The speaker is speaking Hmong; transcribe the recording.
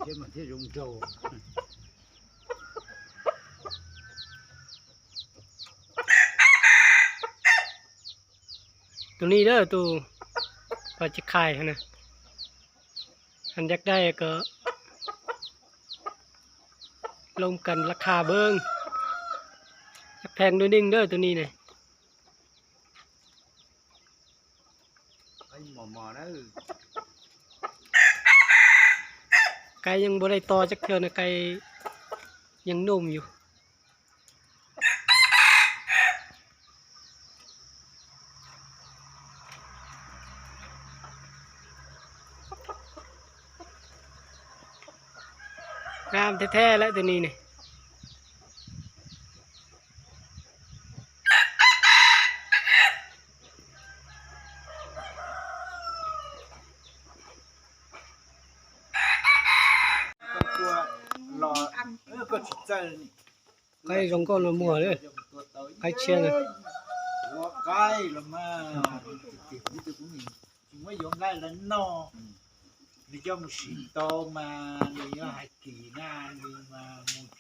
Thiab mas thiaj zoo nraug. Tus ni đó, tus pom tsis khai na. Anh dắt đây có lông cần lá kha bơng. Chắc phen đuôi ninh đó, tus ni này. Cái nhưng bữa đây to chắc thiệt là cái nhưng nômอยู่. Ngam thiab thiab lawm tus ni ne. Qaib zoo nkauj no muag lawm. Qaib tshiab na. Ua qaib los mas, tsis muab yuav nqaij los noj, nws coj mus siv tau mas nws yuav hais kim na, nws mas mus